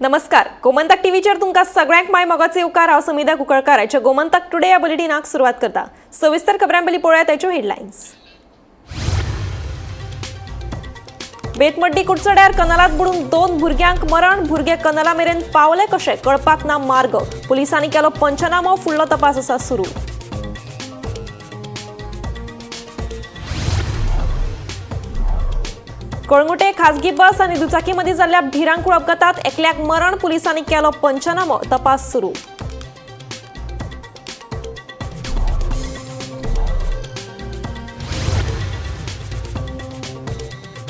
नमस्कार, गोमंतक टीव्हीचेर तुमकां सगळ्यांक माय मोगाचे येवकार. हांव समिधा कुंकळकार. आयच्या गोमंतक टुडे ह्या बुलेटिनाक सुरवात करता. सविस्तर खबरां पयलीं पळोवया ताच्यो हेडलायन्स. बेतमड्डी कुडचड्यार कनालात बुडून 2 भुरग्यांक मरण. भुरगे कनाला मेरेन पावले कशे कळपाक ना मार्ग. पुलिसांनी केलो पंचनामो, फुडलो तपास आसा सुरू. कळंगुटे खासगी बस आनी दुचाकी मदीं जाल्ल्या भिरांकूळ अपघातात एकल्याक मरण. पुलिसांनी केलो पंचनामो, तपास सुरू.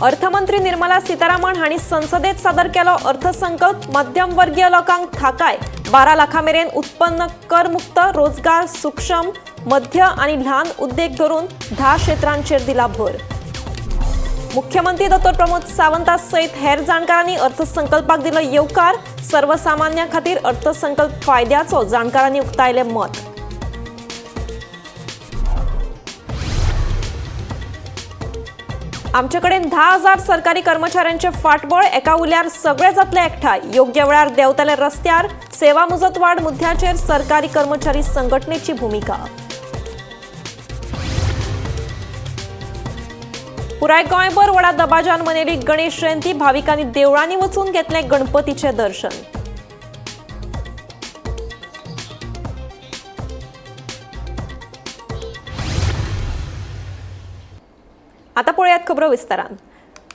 अर्थमंत्री निर्मला सीतारामन हांणी संसदेत सादर केलो अर्थसंकल्प. मध्यमवर्गीय लोकांक थाकाय. 12 लाखां मेरेन उत्पन्न करमुक्त, रोजगार, सूक्ष्म, मध्य आनी ल्हान उद्देग धरून 10 क्षेत्रांचेर दिला भर. मुख्यमंत्री डॉ प्रमोद सावंता सयत हेर जाणकारांनी अर्थसंकल्पाक दिलो येवकार. सर्वसामान्यां खातीर अर्थसंकल्प फायद्याचो, जाणकारांनी उक्तायलें मत. आमचे कडेन 10,000 सरकारी कर्मचाऱ्यांचे फाटबळ. एका उल्यार सगळे जातले एकठांय, योग्य वेळार देंवतले रस्त्यार. सेवा मुजतवाड मुद्द्याचेर सरकारी कर्मचारी संघटनेची भुमिका. पुराय गोंयभर व्हडा दबाज्यान मनयली गणेश जयंती. भाविकांनी देवळांनी वचून घेतलें गणपतीचें दर्शन. आता पळयात खबरो विस्तारान.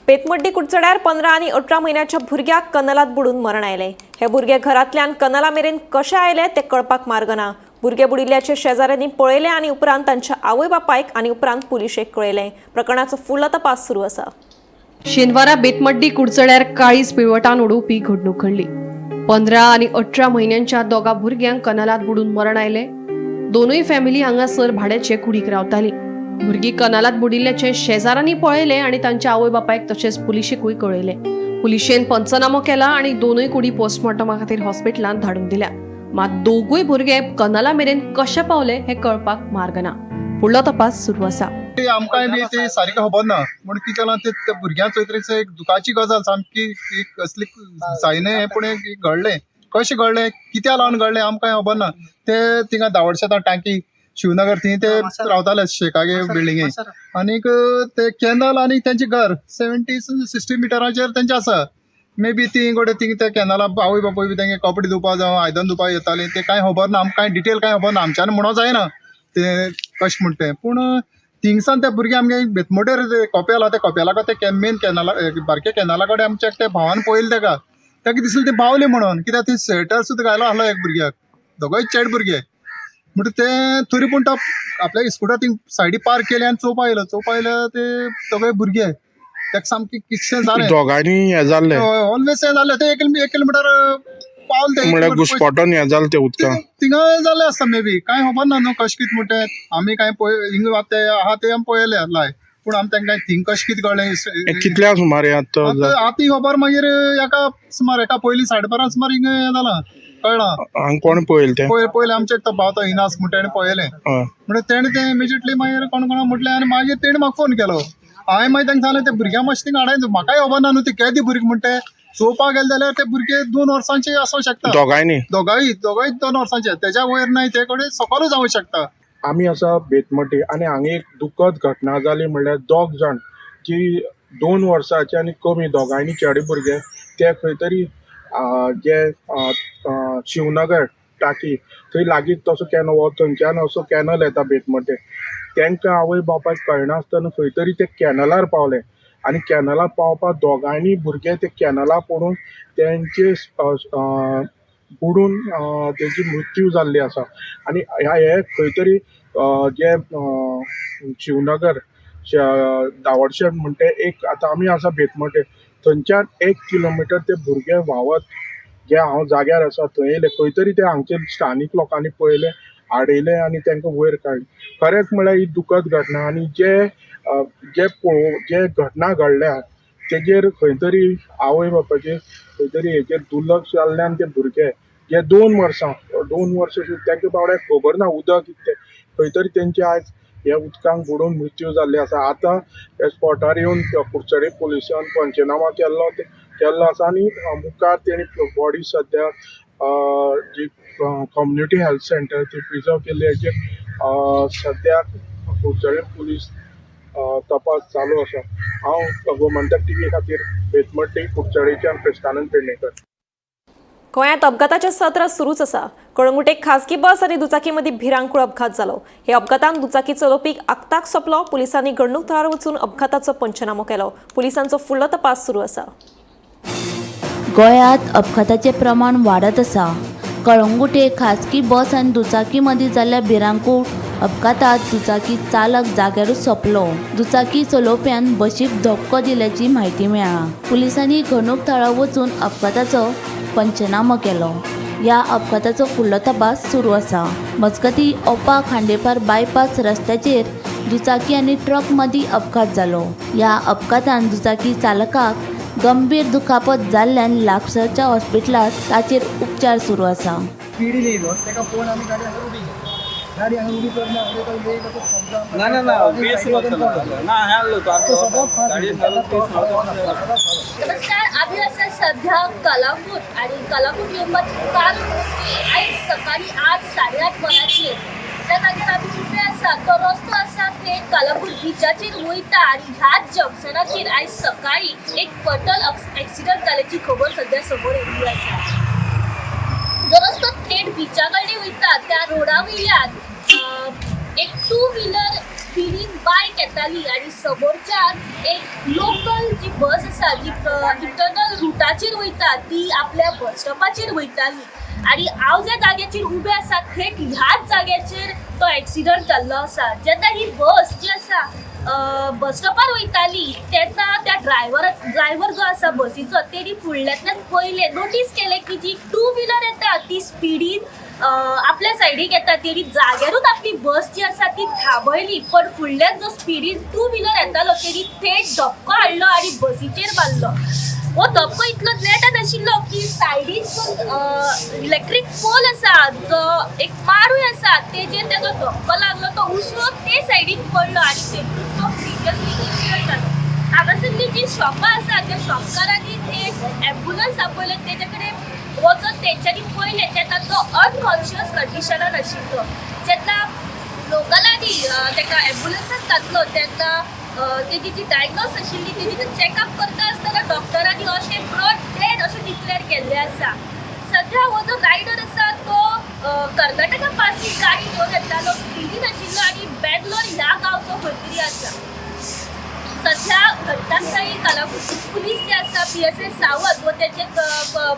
बेतमड्डी कुडचड्यार 15 आनी 18 म्हयन्याच्या भुरग्याक कनलात बुडून मरण आयलें. हे भुरगे घरांतल्यान कनला मेरेन कशें आयले तें कळपाक मार्ग ना. भुरगे बुडिल्ल्याचे शेजाऱ्यांनी पळयलें आनी उपरांत तांच्या आवय बापायक आनी उपरांत पुलिशेक कळयलें. प्रकरणाचो फुडलो तपास सुरू आसा. शेनवारा बेतमड्डी कुडचड्यार काळीज पिळवटान उडोवपी घडणूक घडली. 15 आनी 18 म्हयन्यांच्या दोगा भुरग्यांक कनालात बुडून मरण आयलें. दोनूय फॅमिली हांगासर भाड्याचे कुडीक रावताली. भुरगीं कनालात बुडिल्ल्याचें शेजारांनी पळयलें आनी तांच्या आवय बापायक तशेंच पुलिशेकूय कळयलें. पुलिशेन पंचनामो केला आनी दोनूय कुडी पोस्टमॉर्टमा खातीर हॉस्पिटलांत धाडून दिल्या. मात दोगूय भुरगे कनाला मेरेन कशे पावले हें कळपाक मार्ग ना. फुडलो तपास सुरू आसा. आमकांय बी ती सारकी खबर ना म्हूण कितें जालां ते भुरग्यां चोयतरीच एक दुखाची गजाल सामकी, एक असली जायना पूण एक घडलें. कशें घडलें, कित्या लागून घडलें आमकांय खबर ना. ते थिंगा दावडशेतां टांकी शिवनगर थंय ते रावताले शेकागे बिल्डिंगे आनीक ते कॅनल आनी तेंचें घर 70-60 मिटराचेर तेंचें आसा. मे बी ती गोडे थिंग ते कॅनला आवय बापूय बी तेंगे कपडे धुवपा जावं आयदन धुवपा येतालीं. ते कांय खबर ना आमकां, कांय डिटेल कांय खबर ना, आमच्यान म्हणो जायना ते कशें म्हणटा तें. पूण थिंगसान ते भुरगे आमगे बेतमोटेर कोपेल आहा, त्या कोपेला ते मेन कॅनला बारके कॅनला कडेन आमच्या ते भावान पळयलें तेका, तेका दिसलें ते पावले म्हणून, कित्याक ती स्वेटर सुद्दां घायलो आसलो एक भुरग्याक, दोगोय चेड भुरगे. म्हणटा ते तरी पूण तो आपल्या स्कुटर थिंग सायडी पार्क केली आनी चोवपा आयलो. चोवपा आयलो ते दोगोय भुरगे तेका सामकें कितशें जालें, दोगांनी हें जाल्लें ऑलवेज हें जालें. ते एक किलोमिटर पावले ते, म्हळ्यार घुस्पटोन हें जालें तें उदकां थिंगा जालें आसता मे बी, कांय खबर ना न्हू कशें कितें म्हणटा. आमी कांय पळय हिंगा ते आहा ते आमी पळयले लाय, पूण आमी तांकां थिंग कशें कितें कळ्ळें कितल्या सुमार आतां खबर मागीर एका सुमार एका पयलीं 12:30 सुमार हिंगा हें जालां कळ्ळां. हांगा कोण पळयलें तें पयलें आमचें एक तो भाव तो इनास म्हणटा तेणें पळयलें, म्हणटा तेणें तें इमिजिएटली मागीर कोण कोणा म्हटलें आनी मागीर तेणें म्हाका फोन केलो. हांवें मागीर तांकां सांगलें ते भुरग्यांक मातशें थिंगा हाडाय, म्हाकाय खबर ना न्हू ते केदे भुरगे म्हणटा. चोवपाक गेले जाल्यार ते भुरगे 2 वर्सांचे आसूंक शकता, दोगांयनी दोगांय 2 वर्सांचे, तेज्या वयर नाही, ते कडेन सकलूय जावंक शकता. आमी आसा बेतमड्डी आनी हांगा एक दुखद घटना जाली. म्हणल्यार दोग जाण जी 2 वर्सांचे आनी कमी दोगांयनी चेडे भुरगे ते खंय तरी जे शिवनगर टाकी थंय लागींच तसो कॅनल हो थंयच्यान असो कॅनल येता बेतमड्डे. तांकां आवय बापायक कळनासतना खंय तरी ते कॅनलार पावले आनी कॅनलार पावपाक दोगांयनी भुरगे ते कॅनला पडून तेंचे बुडून तेजी मृत्यू जाल्ली आसा. आनी हे खंय तरी जे शिवनगर दावडशेट म्हणटे एक आतां आमी आसा बेतमड्डे थंयच्यान 1 किलोमिटर ते भुरगे व्हांवत जे हांव जाग्यार आसा थंय येयले. खंय तरी ते हांगचे स्थानीक लोकांनी पळयलें, हाडयलें आनी तांकां वयर काडलें. खरेंच म्हळ्यार ही दुखद घटना आनी जे जे जे घटना घडल्या तेजेर खंय तरी आवय बापायचेर खंय तरी हेजेर दुर्लक्ष जाल्ल्यान ते भुरगे जे 2 वर्सां 2 वर्सां सुद्दां तांकां बावड्याक खबर ना उदक कितें तें, खंय तरी तेंचे आयज ह्या उदकांत बुडून मृत्यू जाल्ले आसा. आतां ह्या स्पॉटार येवन कुडचडे पुलिसान पंचनामा केल्लो, केल्लो आसा आनी मुखार तेणी बॉडी सद्या जी कम्युनिटी हेल्थ सेंटर ती प्रिजर्व केल्ली हेचेर सद्याक कुडचडें पुलीस तपास चालू आसा. हांव गोमंतक टीव्ही खातीर बेतमड्डी कुडचडेच्यान प्रेस्तानंद पेडणेकर. गोंयांत अपघाताचें सत्र सुरूच आसा. कळंगूट एक खासगी बस आनी दुचाकी मदीं भिरांकूळ अपघात जालो. हे अपघातान दुचाकी चलोवपी आक्ताक सोंपलो. पुलिसांनी घडणूक थळार वचून अपघाताचो पंचनामो केलो. पुलिसांचो फुडलो तपास सुरू आसा. गोंयांत अपघाताचें प्रमाण वाडत आसा. कळंगूटे खाजगी बस आनी दुचाकी मदीं जाल्ल्या भिरांकूळ अपघातांत दुचाकी चालक जाग्यारूच सोंपलो. दुचाकी चलोवप्यान बशीक धपको दिल्याची म्हायती मेळ्ळा. पुलिसांनी घडणूक थळार वचून अपघाताचो पंचनामो केलो. ह्या अपघाताचो फुडलो तपास सुरू आसा. मजगतीं, ओपा खांडेपार बायपास रस्त्याचेर दुचाकी आनी ट्रक मदीं अपघात जालो. ह्या अपघातान दुचाकी चालकाक गंभीर दुखापत जाल्ल्यान लागसरच्या हॉस्पिटलांत ताचेर उपचार सुरू आसा. स्पिडीन येयलो तेका पळोवन आमी गाडी हांगा उबी केली. गाडी हांगा उबी करना फुडें तो येयलो तो समजा ना ना ना बेस ना हाडलो तो तो सदांच फास्ट गाडी वयता. तो सदांच फास्ट. नमस्कार, आम्ही असा सध्या कलांगूट आणि कलांगूट येवपाची काल आयज सकाळी 8 8:30 वरांचेर ज्या जाग्यार आमी उबे आसा तो रस्तो आसा थेट कलांगूट बिचाचेर वयता आनी ह्याच जंक्शनाचेर आयज सकाळी एक फटल एक्सिडंट जाल्याची खबर सध्या समोर येयल्ली आसा. जो रस्तो थेट बिचा कडेन वयता त्या रोडा वयल्यान एक टू व्हिलर स्पिडीन बायक येताली आनी समोरच्यान एक लोकल जी बस आसा जी इंटरनल रुटाचेर वयता ती आपल्या बस स्टॉपाचेर वयताली आनी हांव ज्या जाग्याचेर उबें आसा थेट ह्याच जाग्याचेर तो एक्सिडंट जाल्लो आसा. जेन्ना ही बस जी आसा बस स्टॉपार वयताली तेन्ना त्या ड्रायव्हर जो आसा बसीचो तेणी फुडल्यांतल्यान पयलें नोटीस केलें की जी टू व्हिलर येता ती स्पिडीन आपल्या सायडीक येता. तेणी जाग्यारूच आपली बस जी आसा ती थांबयली, पण फुडल्यान जो स्पिडीन टू व्हिलर येतालो तेणी थेट धपको हाडलो आनी बसीचेर मारलो. हो धपको इतलो नेटान आशिल्लो की सायडीन जो इलेक्ट्रीक पोल आसा जो एक मारूय आसा तेजेर तेजो धपको लागलो, तो उसळून ते सायडीन पडलो आनी तेतून तो सिरियसली इंजर्ड जालो. हांगासरली जी शॉपां आसा त्या शॉपकारांनी थेट एम्बुलन्स आपयले, तेजे कडेन वचून तेंच्यांनी पळयलें तेन्ना तो अनकॉन्शियस कंडिशनान आशिल्लो. जेन्ना लोकलांनी तेका एम्बुलन्सान घातलो तेन्ना तेजी जी डायग्नोज आशिल्ली तेजी चॅकअप करता आसतना डॉक्टरांनी अशें ब्रॉड डेड अशें डिक्लेअर केल्लें आसा. सध्या हो जो रायडर आसा तो कर्नाटका पासीक गाडी घेवन येतालो, स्पिडीन आशिल्लो आनी बेंगलोर ह्या गांवचो खंय तरी आसा. सध्या घटनास्थळी कलांगूट पुलीस जे आसा PSI Sawant व तेचे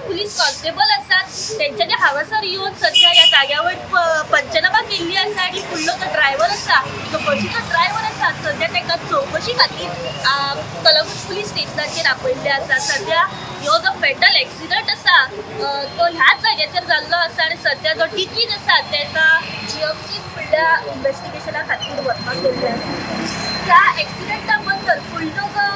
पुलीस कॉन्स्टेबल आसात तेंच्यांनी हांगासर येवन सध्या ह्या जाग्यावर पंचनामा केल्ली आसा आनी फुडलो जो ड्रायव्हर आसा जो बसीचो ड्रायव्हर आसा सध्या ताका चवकशी खातीर कलांगूट पुलीस स्टेशनाचेर आपयल्ले आसा. सध्या ह्यो जो फेटल एक्सिडंट आसा तो ह्याच जाग्याचेर जाल्लो आसा आनी सध्या जो डितीन आसा ताका GMC फुडल्या इन्वेस्टिगेशना खातीर व्हरपाक गेल्ले आसा. ह्या एक्सिडंटा बद्दल फुडलो जो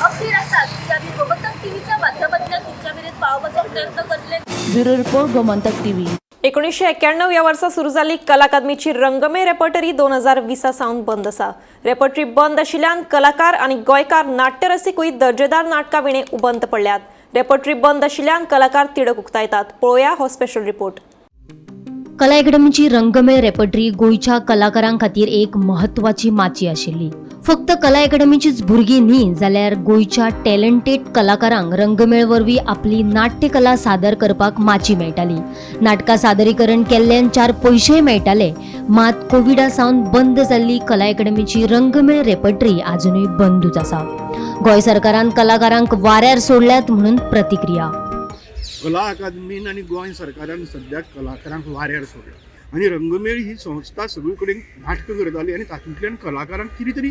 अपडेट आसा ती आमी गोमंतक टीव्हीच्या माध्यमांतल्यान तुमच्या मेरेन पावोवपाचो प्रयत्न करतले. Bureau report, Gomantak TV. 1991 ह्या वर्सा सुरू जाल्ली कला अकादमीची रंगमेळ रेपर्टरी 2020 सावन बंद आसा. रेपर्टरी बंद आशिल्ल्यान कलाकार आनी गोंयकार नाट्यरसिकूय दर्जेदार नाटकां विणे उबंत पडल्यात. रेपर्टरी बंद आशिल्ल्यान कलाकार तिडक उक्तायतात. पळोवया हो स्पेशल रिपोर्ट. कला अकॅडमीची रंगमेळ रेपर्टरी गोंयच्या कलाकारां खातीर एक म्हत्वाची माची आशिल्ली. फक्त कला अकॅडमीचीच भुरगीं न्ही जाल्यार गोंयच्या टॅलंटेड कलाकारांक रंगमेळ वरवीं आपली नाट्यकला सादर करपाक माची मेळटाली. नाटकां सादरीकरण केल्ल्यान 4 पयशेय मेळटाले. मात कोविडा सावन बंद जाल्ली कला अकॅडमीची रंगमेळ रेपर्टरी आजुनूय बंदूच आसा. गोंय सरकारान कलाकारांक वाऱ्यार सोडल्यात म्हणून प्रतिक्रिया. कला अकादमीन आनी गोंय सरकारान सद्याक कलाकारांक वाऱ्यार सोडला आनी रंगमेळ ही संस्था सगळी कडेन नाटकां करताली आनी तातूंतल्यान कलाकारांक कितें तरी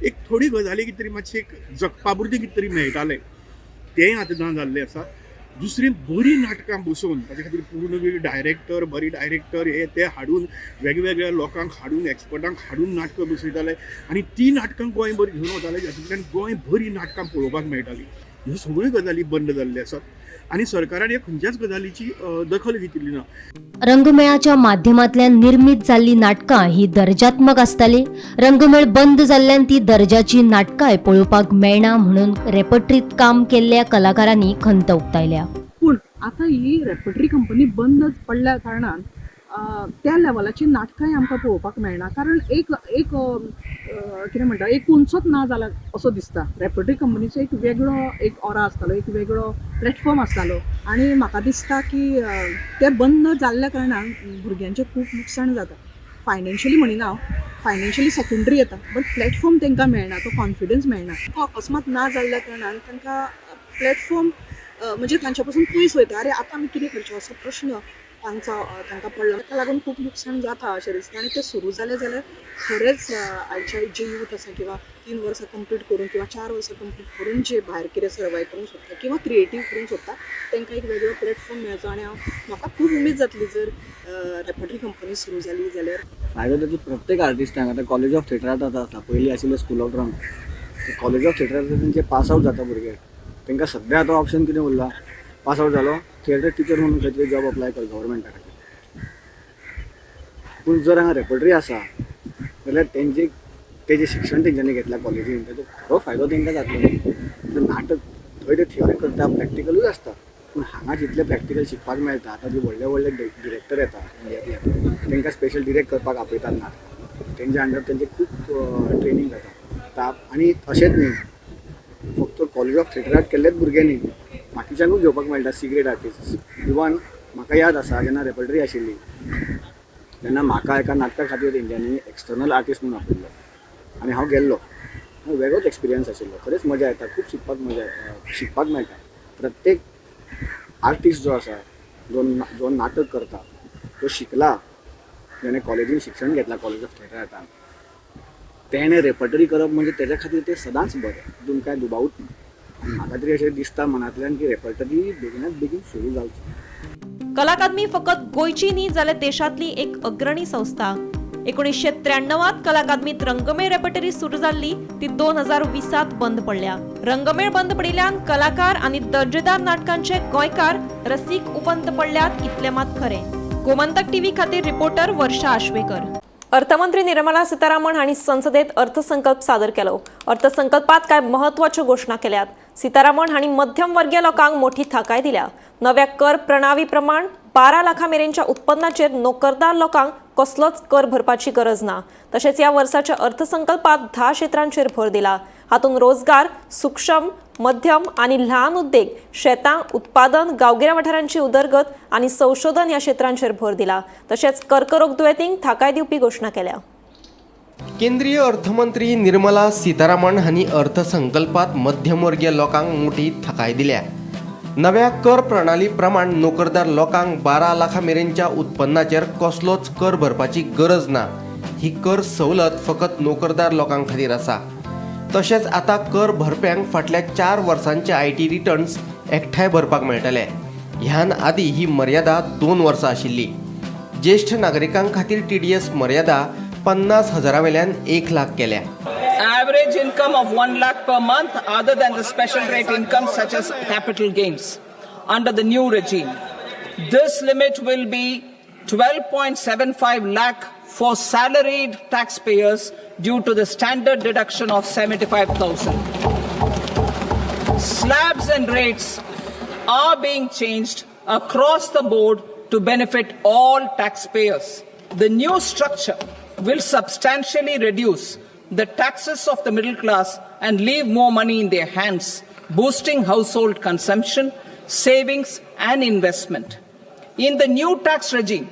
एक थोडी गजाली कितें तरी मातशें एक जगपा पुरतें कितें तरी मेळटालें, तेंय आतां ना जाल्लें आसा. दुसरी बरीं नाटकां बसोवन ताचे खातीर पूर्ण वेळ डायरेक्टर, बरी डायरेक्टर हे ते हाडून वेगवेगळ्या लोकांक हाडून एक्सपर्टांक हाडून नाटकां बसयताले आनी ती नाटकां गोंयभर घेवन वताले, जातूंतल्यान गोंय बरीं नाटकां पळोवपाक मेळटालीं. ह्यो सगळ्यो गजाली बंद जाल्ल्यो आसात. आनी सरकारान ह्या खंयच्याच गजालीची दखल घेतिल्ली ना. रंगमेळाच्या माध्यमांतल्यान निर्मीत जाल्ली नाटकां ही दर्जात्मक आसताली. रंगमेळ बंद जाल्ल्यान ती दर्जाची नाटकांय पळोवपाक मेळना म्हणून रेपर्टरीत काम केल्ल्या कलाकारांनी खंत उक्तायल्या. पूण आतां ही रेपर्टरी कंपनी बंद पडल्या कारणान त्या लेवलाची नाटकांय आमकां पळोवपाक मेळना, कारण एक एक कितें म्हणटा एक कोनसोच ना जाला असो दिसता. रेपर्टरी कंपनीचो एक वेगळो एक ऑरा आसतालो, एक वेगळो प्लॅटफॉर्म आसतालो आनी म्हाका दिसता की ते बंद जाल्ल्या कारणान भुरग्यांचें खूब लुकसाण जाता. फायनेन्शियली म्हणिना हांव, फायनेन्शियली सेकेंडरी येता, बट प्लॅटफॉर्म तांकां मेळना, तो कॉन्फिडन्स मेळना. तो अकस्मात ना जाल्ल्या कारणान तांकां प्लॅटफॉर्म म्हणजे तांच्या पासून पयस वयता. अरे आतां आमी कितें करचें असो प्रश्न तांचो तांकां पडला. ताका लागून खूब लुकसाण जाता अशें दिसता. आनी तें सुरू जालें जाल्यार खरेंच आयचे जे यूथ आसा किंवां 3 वर्सां कंप्लीट करून किंवां 4 वर्सां कंप्लीट करून जे भायर कितें सर्वायव करूंक सोदता किंवां क्रिएटीव करूंक सोदता तांकां एक वेगळो प्लॅटफॉर्म मेळचो. आनी हांव म्हाका खूब उमेद जातली जर रेपर्टरी कंपनी सुरू जाली जाल्यार. फायदो ताचो प्रत्येक आर्टिस्टांक. आतां कॉलेज ऑफ थिएटरांत आतां आसा, पयलीं आशिल्लें school of drama, college of थिएटरांत तेंचे पास आवट जाता भुरगे, तांकां सद्या आतां ऑप्शन कितें उरला, पास आवट जालो थिएटर टिचर म्हणून खंय तरी जॉब अप्लाय कर गव्हर्मेंटा खातीर. पूण जर हांगा रेपर्टरी आसा जाल्यार तेंचे तेजें शिक्षण तेंच्यांनी घेतलां कॉलेजीन तेजो खरो फायदो तेंकां जातलो न्ही. नाटक थंय ते थियोरी करता, प्रॅक्टिकलूय आसता, पूण हांगा जितलें प्रॅक्टिकल शिकपाक मेळटा. आतां जे व्हडले व्हडले डिरेक्टर येता इंडियांतले, तांकां स्पेशल डिरेक्ट करपाक आपयतात नाटक, तेंच्या अंडर तेंचें खूब ट्रेनींग जाता. आनी अशेंच न्ही फक्त कॉलेज ऑफ थिएटराक केल्लेच भुरगे न्ही, बाकीच्यांकूय घेवपाक मेळटा. सिगरेट आर्टिस्ट इवन म्हाका याद आसा जेन्ना रेपर्टरी आशिल्ली तेन्ना म्हाका एका नाटका खातीर तेंच्यांनी एक्सटर्नल आर्टिस्ट म्हणून आपयल्लो आनी हांव गेल्लो. वेगळोच एक्सपिरियन्स आशिल्लो, खरेंच मजा येता, खूब शिकपाक मजा शिकपाक मेळटा. प्रत्येक आर्टिस्ट जो आसा, जो नाटक करता, तो शिकला, जेणे कॉलेजीन शिक्षण घेतला कॉलेज ऑफ थिएटर आर्टान, तेणें रेपर्टरी करप म्हणजे तेज्या खातीर तें सदांच बरें, तितून कांय दुबावूच ना. आनी म्हाका तरी अशें दिसता मनांतल्यान की रेपर्टरी बेगिनात बेगीन सुरू जावची. कला अकादमी फकत गोंयची न्ही जाल्यार देशांतली एक अग्रणी संस्था. 1993 कला अकादमीत रंगमेळ रेपर्टरी सुरू जाल्ली ती 2020 बंद पडल्या. रंगमेळ बंद पडिल्ल्यान कलाकार आनी दर्जेदार नाटकांचे गोंयकार रसीक उपंत पडल्यात इतलें मात खरें. गोमंतक टीव्ही खातीर रिपोर्टर वर्षा आश्वेकर. अर्थमंत्री निर्मला सीतारामन हांणी संसदेत अर्थसंकल्प सादर केलो. अर्थसंकल्पात कांय महत्वाच्यो घोशणा केल्यात. सीतारामन हांणी मध्यमवर्गीय लोकांक मोठी थाकाय दिल्या. नव्या कर प्रणाली प्रमाण 12 लाखां मेरेनच्या उत्पन्नाचेर नोकरदार लोकांक कसलोच कर भरपाची गरज ना. तशेंच ह्या वर्साच्या अर्थसंकल्पात 10 क्षेत्रांचेर भर दिला. हातूंत रोजगार, सूक्ष्म, मध्यम आनी ल्हान उद्देग, शेतां, उत्पादन, गांवगिऱ्या वाठारांची उदरगत आनी संशोधन ह्या क्षेत्रांचेर भर दिला. तशेंच कर्करोग दुयेंतींक थाकाय दिवपी घोशणा केल्या. केंद्रीय अर्थमंत्री निर्मला सीतारामन हांणी अर्थसंकल्पात मध्यमवर्गीय लोकांक मोठी थाकाय दिल्या. नव्या कर प्रणाली प्रमाण नोकरदार लोकांक 12 लाखां मेरेनच्या उत्पन्नाचेर कसलोच कर भरपाची गरज ना. ही कर सवलत फकत नोकरदार लोकां खातीर आसा. तशेंच आतां कर भरप्यांक फाटल्या 4 वर्सांचे IT returns एकठांय भरपाक मेळटले. ह्यान आदीं ही मर्यादा 2 वर्सां आशिल्ली. ज्येश्ठ नागरिकां खातीर TDS मर्यादा 50,000 वेल्यान 1 लाख केल्या. Average income of 1 lakh per month other than the special rate income such as capital gains under the new regime. This limit will be 12.75 lakh for salaried taxpayers due to the standard deduction of 75,000. Slabs and rates are being changed across the board to benefit all taxpayers. The new structure will substantially reduce the taxes of the middle class and leave more money in their hands, boosting household consumption, savings and investment. In the new tax regime,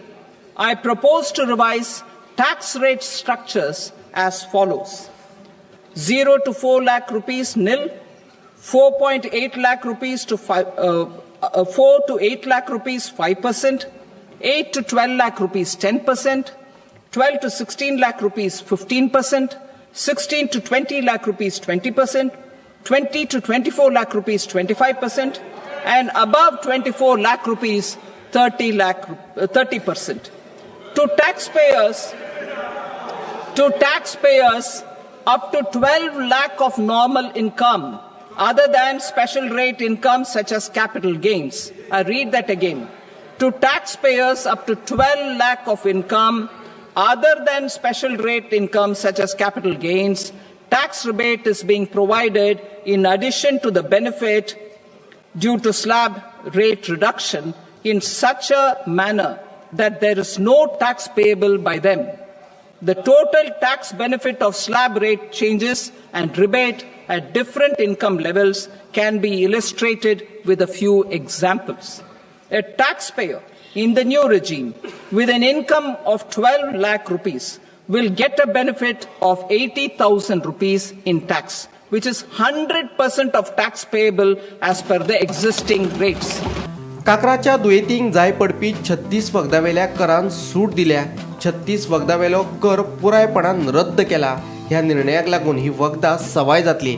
I propose to revise tax rate structures as follows. 0 to 4 lakh rupees nil, 4.8 lakh rupees to 4 to 8 lakh rupees 5%, 8 to 12 lakh rupees 10%, 12 to 16 lakh rupees 15%, 16 to 20 lakh rupees 20%, 20 to 24 lakh rupees 25%, and above 24 lakh rupees 30%. To taxpayers up to 12 lakh of normal income, other than special rate income such as capital gains. I read that again. To taxpayers up to 12 lakh of income other than special rate income such as capital gains, tax rebate is being provided in addition to the benefit due to slab rate reduction in such a manner that there is no tax payable by them. The total tax benefit of slab rate changes and rebate at different income levels can be illustrated with a few examples. A taxpayer in the new regime with an income of 12 lakh rupees will get a benefit of 80,000 rupees in tax, which is 100% of tax payable as per the existing rates. काकराच्या दुयेंतींक जाय पडपी 36 वखदांवेल्या करान सूट दिल्या. 36 वखदांवेलो कर पुरायपणान रद्द केला. ह्या निर्णयाक लागून ही वखदां सवाय जातली.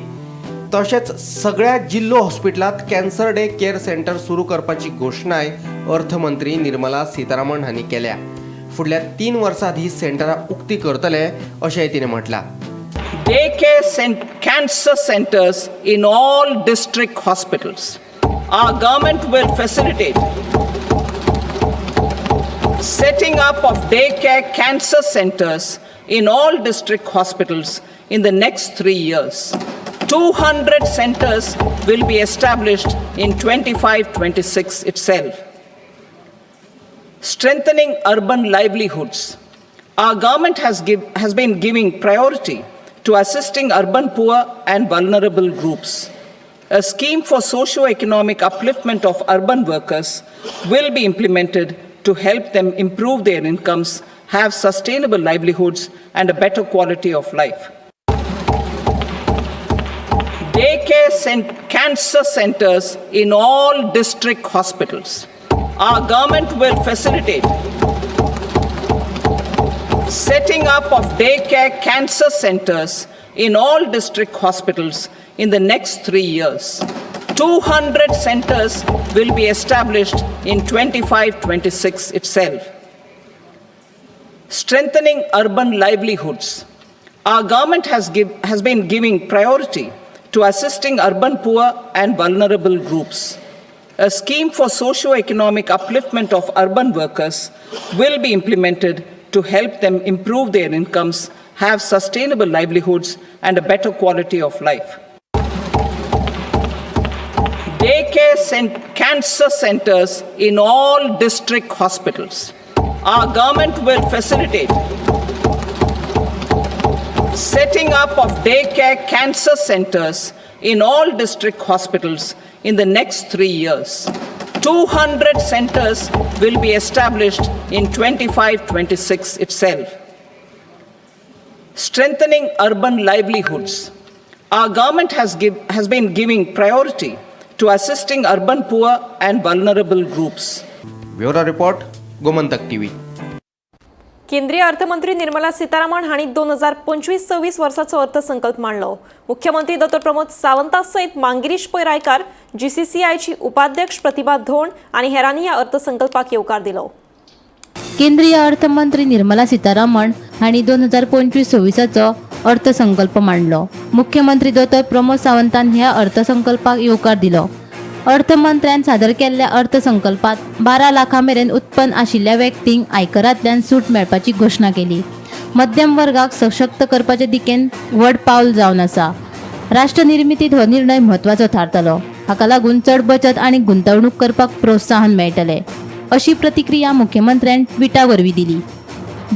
तशेंच सगळ्या जिल्लो हॉस्पिटलांत कॅन्सर डे केअर सेंटर सुरू करपाची घोशणाय अर्थमंत्री निर्मला सीतारामन हांणी केल्या. फुडल्या 3 वर्सांत ही सेंटरां उक्ती करतले अशेंय तिणें म्हटलां. Day care cancer centers in all district hospitals. Our government will facilitate setting up of daycare cancer centers in all district hospitals in the next 3 years. 200 centers will be established in 25-26 itself. Strengthening urban livelihoods. Our government has been giving priority to assisting urban poor and vulnerable groups. A scheme for socio-economic upliftment of urban workers will be implemented to help them improve their incomes, have sustainable livelihoods, and a better quality of life. Daycare cancer centers in all district hospitals. Our government will facilitate setting up of daycare cancer centers in all district hospitals in the next 3 years. 200 centers will be established in 25-26 itself. Strengthening urban livelihoods. Our government has been giving priority to assisting urban poor and vulnerable groups. A scheme for socio-economic upliftment of urban workers will be implemented to help them improve their incomes, have sustainable livelihoods, and a better quality of life. Daycare cancer centers in all district hospitals. Our government will facilitate setting up of daycare cancer centers in all district hospitals in the next 3 years. 200 centers will be established in 25-26 itself. Strengthening urban livelihoods. Our government has been giving priority to assisting urban poor and vulnerable groups. Bureau report, Gomantak TV. केंद्रीय अर्थमंत्री निर्मला सीतारामन हांणी 2025-26 वर्साचो अर्थसंकल्प मांडलो. मुख्यमंत्री डॉ प्रमोद सावंता सयत मांगिरीश पै रायकार, जीसीसीआयची उपाध्यक्ष प्रतिभा धोंड आनी हेरांनी ह्या अर्थसंकल्पाक येवकार दिलो. केंद्रीय अर्थमंत्री निर्मला सीतारामन हांणी 2025-26 अर्थसंकल्प मांडलो. मुख्यमंत्री दोतोर प्रमोद सावंतान ह्या अर्थसंकल्पाक येवकार दिलो. अर्थमंत्र्यान सादर केल्ल्या अर्थसंकल्पात 12 लाखां मेरेन उत्पन्न आशिल्ल्या व्यक्तींक आयकरांतल्यान सूट मेळपाची घोशणा केली. मध्यम वर्गाक सशक्त करपाचे दिकेन व्हड पावल जावन आसा. राष्ट्रनिर्मितीत हो निर्णय म्हत्वाचो थारतलो. हाका लागून चड बचत आनी गुंतवणूक करपाक प्रोत्साहन मेळटलें, अशी प्रतिक्रिया मुख्यमंत्र्यान ट्विटा वरवीं दिली.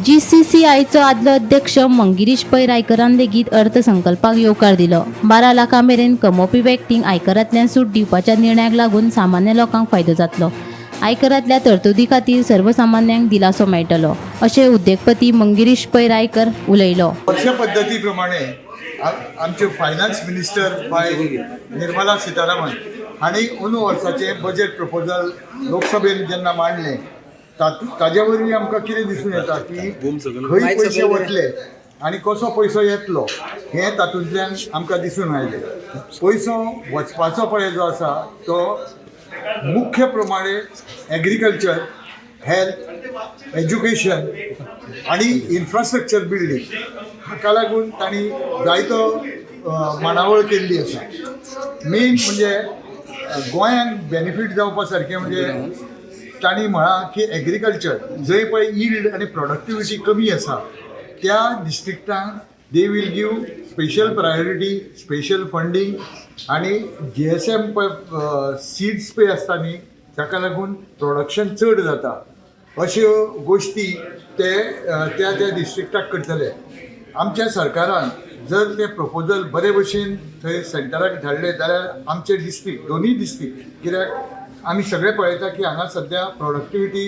जीसीसीआयचो आदलो अध्यक्ष मंगिरीश पै रायकरान लेगीत अर्थसंकल्पाक येवकार दिलो. 12 लाखां मेरेन कमोवपी व्यक्तींक आयकरांतल्यान सूट दिवपाच्या निर्णयाक लागून सामान्य लोकांक फायदो जातलो. आयकरांतल्या तरतुदी खातीर सर्वसामान्यांक दिलासो मेळटलो, अशें उद्देगपती मंगिरीश पै रायकर उलयलो. वर्ष पद्दती प्रमाणे आमचे फायनान्स मिनिस्टर बाय निर्मला सीतारामन हांणी अंदू वर्साचें बजेट प्रपोजल लोकसभेन जेन्ना मांडलें ताजे वरवीं आमकां कितें दिसून येता की खंय पयशे वतले आनी कसो पयसो येतलो हें तातूंतल्यान आमकां दिसून आयलें. पयसो वचपाचो पळय जो आसा तो मुख्य प्रमाणे एग्रीकल्चर, हेल्थ, एज्युकेशन आनी इन्फ्रास्ट्रक्चर बिल्डींग हाका लागून तांणी जायतो मांडावळ केल्ली आसा. मेन म्हणजे गोंयांक बेनिफीट जावपा सारकें म्हणजे तांणी म्हळां की एग्रीकल्चर जंय पळय यील्ड आनी प्रोडक्टिविटी कमी आसा त्या डिस्ट्रिक्टांक they will give special priority, special funding आनी जीएसएम पळय सीड्स पळय आसता न्ही, ताका लागून प्रोडक्शन चड जाता. अश्यो गोश्टी ते त्या त्या डिस्ट्रिक्टाक करतले. आमच्या सरकारान जर ते प्रपोजल बरे भशेन थंय सेंटराक धाडले जाल्यार आमचे डिस्ट्रिक्ट, दोनूय डिस्ट्रिक्ट, कित्याक आमी सगळे पळयता की हांगा सद्या प्रोडक्टिविटी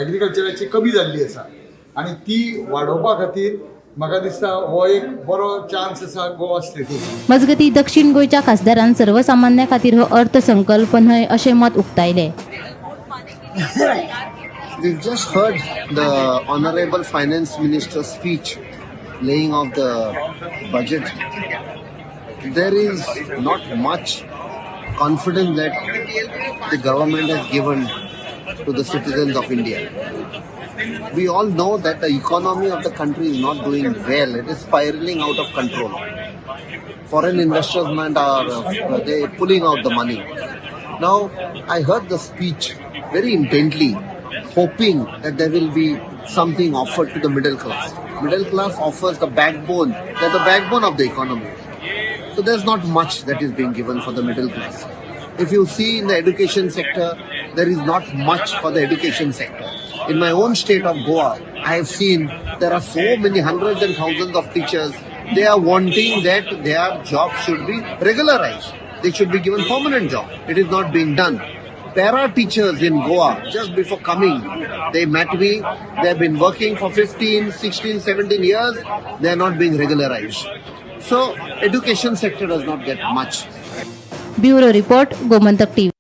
एग्रीकल्चराची कमी जाल्ली आसा आनी ती वाडोवपा खातीर म्हाका दिसता हो एक बरो चान्स आसा गोवा स्टेटीक. मजगतीं, दक्षिण गोंयच्या खासदारान सर्वसामान्या खातीर हो अर्थसंकल्प न्हय अशें मत उक्तायलें. We've just heard the Honorable Finance Minister's speech laying off the budget. There is not much confidence that the government has given to the citizens of India. We all know that the economy of the country is not doing well. It is spiraling out of control. Foreign investment are they pulling out the money. Now, I heard the speech very intently, hoping that there will be something offered to the middle class. Middle class offers the backbone, they're the backbone of the economy. So there's not much that is being given for the middle class. If you see in the education sector, there is not much for the education sector. In my own state of Goa, I have seen there are so many hundreds and thousands of teachers. They are wanting that their job should be regularized. They should be given permanent job. It is not being done. Para teachers in Goa, just before coming, they met me. They have been working for 15, 16, 17 years. They are not being regularized. So, education sector does not get much. Bureau report, Gomantak TV.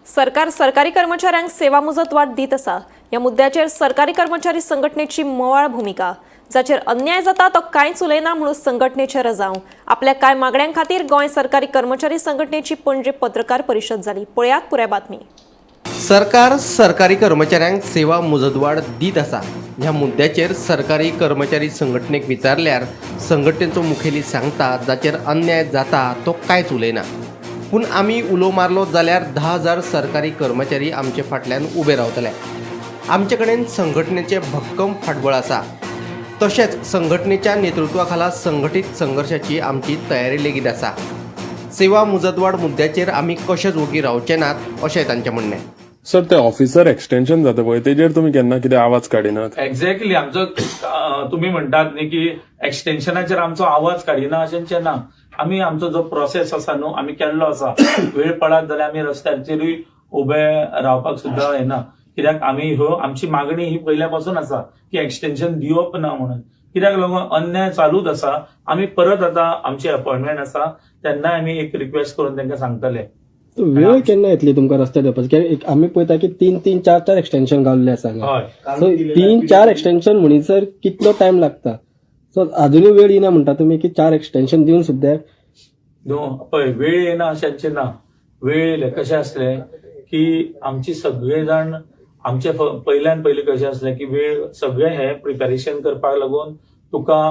सरकार सरकारी कर्मचाऱ्यांक सेवा मुजत वाड दीत आसा. ह्या मुद्द्याचेर सरकारी कर्मचारी संघटनेची मवाळ भुमिका. जाचेर अन्याय जाता तो कांयच उलयना म्हणून संघटनेचे रजांव. आपल्या कांय मागण्यां खातीर गोंय सरकारी कर्मचारी संघटनेची पणजे पत्रकार परिशद जाली. पळयात पुराय बातमी. सरकार सरकारी कर्मचाऱ्यांक सेवा मुजतवाड दीत आसा ह्या मुद्द्याचेर सरकारी कर्मचारी संघटनेक विचारल्यार संघटनेचो मुखेली सांगता, जाचेर अन्याय जाता तो कांयच उलयना, पूण आमी उलो मारलो जाल्यार 10,000 सरकारी कर्मचारी आमचे फाटल्यान उबे रावतले. आमचे कडेन संघटनेचें भक्कम फाटबळ आसा. तशेंच संघटनेच्या नेतृत्वा खाला संघटीत संघर्शाची आमची तयारी लेगीत आसा. सेवा मुजतवाड मुद्द्याचेर आमी कशेच ओगी रावचे नात अशें तांचें म्हणणें. सर, ते ऑफिसर एक्सटेन्शन जाता पळय, तेजेर तुमी केन्ना कितें आवाज काडिनात? एक्झॅक्टली, आमचो तुमी म्हणटात न्ही की एक्सटेन्शनाचेर आमचो आवाज काडिना, अशेंचें ना. आमी आमचो जो प्रोसेस आसा न्हू, आमी केल्लो आसा. वेळ पडत जाल्यार आमी रस्त्याचेरूय उबे रावपाक सुद्दां येना, कित्याक आमी ह्यो आमची मागणी ही पयल्या पासून आसा की एक्सटेन्शन दिवप ना म्हणून. कित्याक लागून अन्याय चालूच आसा. आमी परत आतां आमची अपॉयंटमेंट आसा, तेन्ना आमी एक रिक्वेस्ट करून तांकां सांगतले. वेळ केन्ना येतली तुमकां रस्त्यार येवपाची? कित्याक एक आमी पळयता की तीन तीन चार चार एक्सटेन्शन गावल्ले आसा हांगा. सो तीन चार एक्सटेन्शन म्हणीसर कितलो टायम लागता? सो अजुनूय वेळ येना म्हणटा तुमी की चार एक्सटेन्शन दिवन सुद्दां? न्हू, पळय, वेळ येना अशेंचें ना. वेळ येयले. कशें आसलें की आमची सगळे जाण आमचे पयल्यान पयलीं कशें आसलें की वेळ सगळें हें प्रिपेरेशन करपाक लागून तुका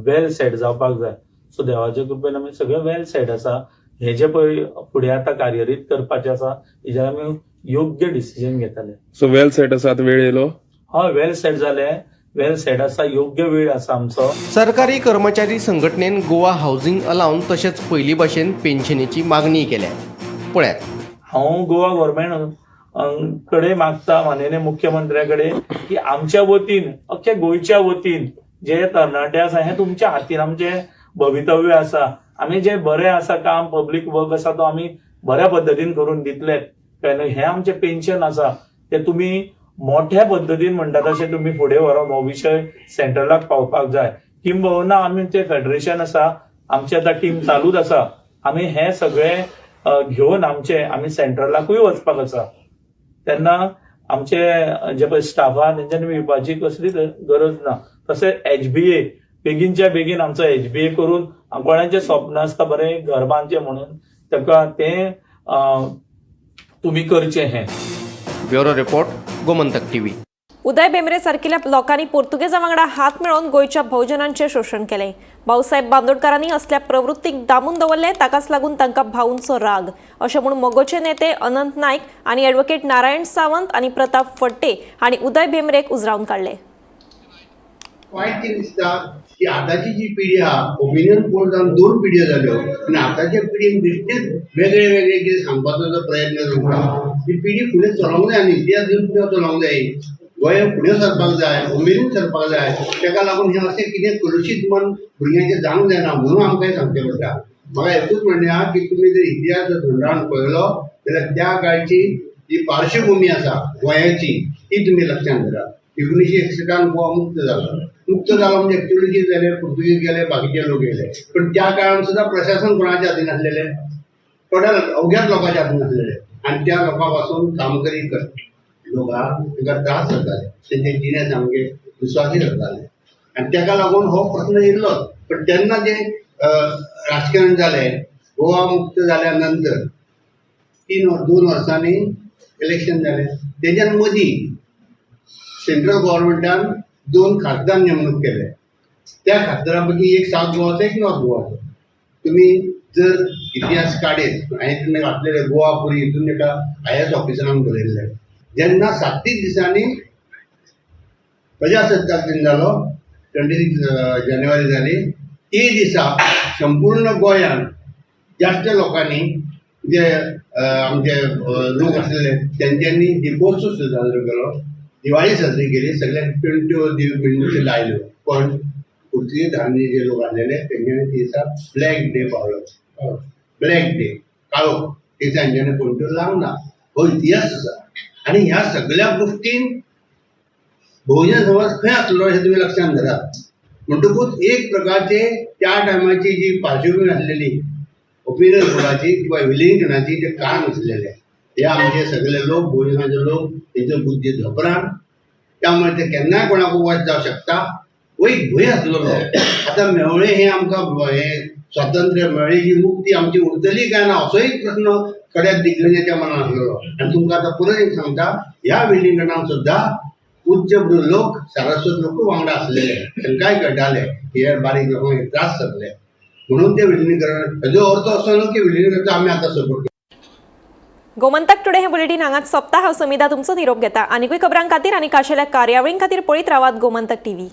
वेल सेट जावपाक जाय. सो देवाच्या कृपेन आमी सगळे वेल सेट आसा. हे जे पळय फुडें आतां कार्यरीत करपाचें आसा, हेजेर आमी योग्य डिसिजन घेतले. सो वेल सेट आसा, आतां वेळ येयलो? हय, वेल सेट जाले, वेल सेट आसा, योग्य वेळ आसा आमचो. सरकारी कर्मचारी संघटनेन गोवा हावसिंग अलावन्स तशेंच पयलीं भाशेन पेन्शनेची मागणी केल्या. पळयात. हांव गोवा गव्हर्मेंट कडेन मागता, माननीय मुख्यमंत्र्या कडेन, की आमच्या वतीन, अख्ख्या गोंयच्या वतीन, जे तरणाटे आसा, हे तुमच्या हातीन आमचे भवितव्य आसा. आमी जे बरें आसा काम, पब्लीक वर्क आसा, तो आमी बऱ्या पद्दतीन करून दितले. कळ्ळें न्हू? हें आमचें पेन्शन आसा तें तुमी मोठ्या पद्दतीन म्हणटा तशें तुमी फुडें व्हरोन हो विशय सेंट्रलाक पावपाक जाय. किंबहुना आमी ते फेडरेशन आसा, आमची आतां टीम चालूच आसा. आमी हे सगळे घेवन आमचे आमी सेंट्रलाकूय वचपाक आसा. तेन्ना आमचे जे पळय स्टाफ आहा, तेंच्यांनी भिवपाची कसलीच गरज ना. तशें एचबीए बेगीनच्या बेगीन आमचो एचबीए करून कोणाचें स्वप्न आसता बरें घर बांदचें म्हणून, ताका तें तुमी करचें हें. Bureau report, Gomantak TV. Uday Bhembre सारकिल्या लोकांनी पोर्तुगेजा वांगडा हात मेळोवन गोंयच्या भोवजनांचें शोशण केलें. भाऊसाहेब बांदोडकारांनी असल्या प्रवृत्तीक दामून दवरलें, ताकाच लागून तांकां भाऊंचो राग अशें म्हूण मगोचे नेते अनंत नायक आनी ॲडव्होकेट नारायण सावंत आनी प्रताप फडते हांणी उदय भेंब्रेक उजरावन काडले. वायट कितें दिसता की आतांची जी पिढी आहा, ओपिनियन पोल जावन दोन पिढयो जाल्यो आनी आतांच्या पिढयेन बेश्टेच वेगळे वेगळे कितें सांगपाचो जो प्रयत्न जाता, ही पिढी फुडें चलोवंक जाय आनी इतिहास घेवन फुडें चलोवंक जाय, गोंय फुडें सरपाक जाय, उमेदीन सरपाक जाय. ताका लागून हें अशें कितें कलुशीत मन भुरग्यांचें जावंक जायना म्हणून आमकां हें सांगचें पडटा. म्हाका एकूच म्हणणें आहा की तुमी जर इतिहास जर थंडावन पळयलो जाल्यार त्या काळची जी पार्श्वभुमी आसा गोंयाची ती तुमी लक्षांत धरात. 1961 गोवा मुक्त जालो. मुक्त जालो म्हणजे एक्चुअली कितें जालें, पुर्तुगीज गेले, बाकीचे लोक गेले, पण त्या काळान सुद्दां प्रशासन कोणाच्या हातीन आसलेलें, थोड्या अवघ्याच लोकांच्या हातीन आसलेलें आनी त्या लोकां पासून कामकरी लोक आहा तांकां त्रास जाताले, तेंचे जिणे सामके दुस्वासी जाताले आनी ताका लागून हो प्रस्न येयल्लोच. पण तेन्ना जें राजकारण जालें, गोवा मुक्त जाल्या नंतर 3-2 वर्सांनी इलेक्शन जालें. तेज्या मदीं सेंट्रल गव्हर्मेंटान 2 खासदार नेमणूक केले. त्या खासदारां पैकी एक सावथ गोवाचो, एक नॉर्थ गोवाचो. तुमी जर इतिहास काडीत, हांवें तुमी वाचलेले गोवा पुरी हितून एका आय.ए.एस ऑफिसरान बरयल्लें, जेन्ना 7 दिसांनी प्रजासत्ताक दिन जालो, 26 जानेवारी जाली, ती दिसा संपूर्ण गोंयांत जास्त लोकांनी जे आमचे लोक आसलेले तेंच्यांनी दीपोत्सव साजरो केलो, दिवाळी साजरी केली, सगळ्यांक पेंट्यो बिंट्यो लायल्यो. पण पुर्तुगेज धार्मी जे लोक आसलेले तेंच्यांनी ती दिसा ब्लॅक डे पाळ्ळो, ब्लॅक डे काळो, ते तेंच्यांनी पेंट्यो लावंक ना. हो इतिहास आसा आनी ह्या सगळ्या गोश्टीन बहुजन समाज खंय आसलो हें तुमी लक्षांत धरात. म्हणटकूच एक प्रकारचे त्या टायमाची जी पार्श्वभूमी आसलेली ओपिनियन पोलाची किंवा विलिनीकरणाची ते कारण आसलेले. हे आमचे सगळे लोक बहुजनाचे लोक तेंच्यो बुद्धी धोपरान, त्यामुळे ते केन्नाय कोणाक वच जावं शकता हो एक भंय आसलेलो. आतां मेवळें हें आमकां हें स्वातंत्र्य मेळ्ळें, ही मुक्ती आमची उरतली काय ना असो एक प्रस्न थोड्या दिग्गजाच्या मनान आसलेलो. आनी तुमकां आतां परत एक सांगता, ह्या विलिनीकरणान सुद्दां उच्च लोक सारस्वत लोक वांगडा आसलेले, तांकांय कळटालें हे बारीक लोकांक हे त्रास जातले म्हणून ते विलिनीकरण. हेजो अर्थ असो न्हू की विलिनीकरणाचो आमी आतां सपोर्ट. गोमंतक टुडे हे बुलेटीन हांगाच सोंपता. हांव समिधा तुमचो निरोप घेता. आनीकूय खबरां खातीर आनी खाशेल्या कार्यावळीं खातीर पळयत रावात गोमंतक टीव्ही.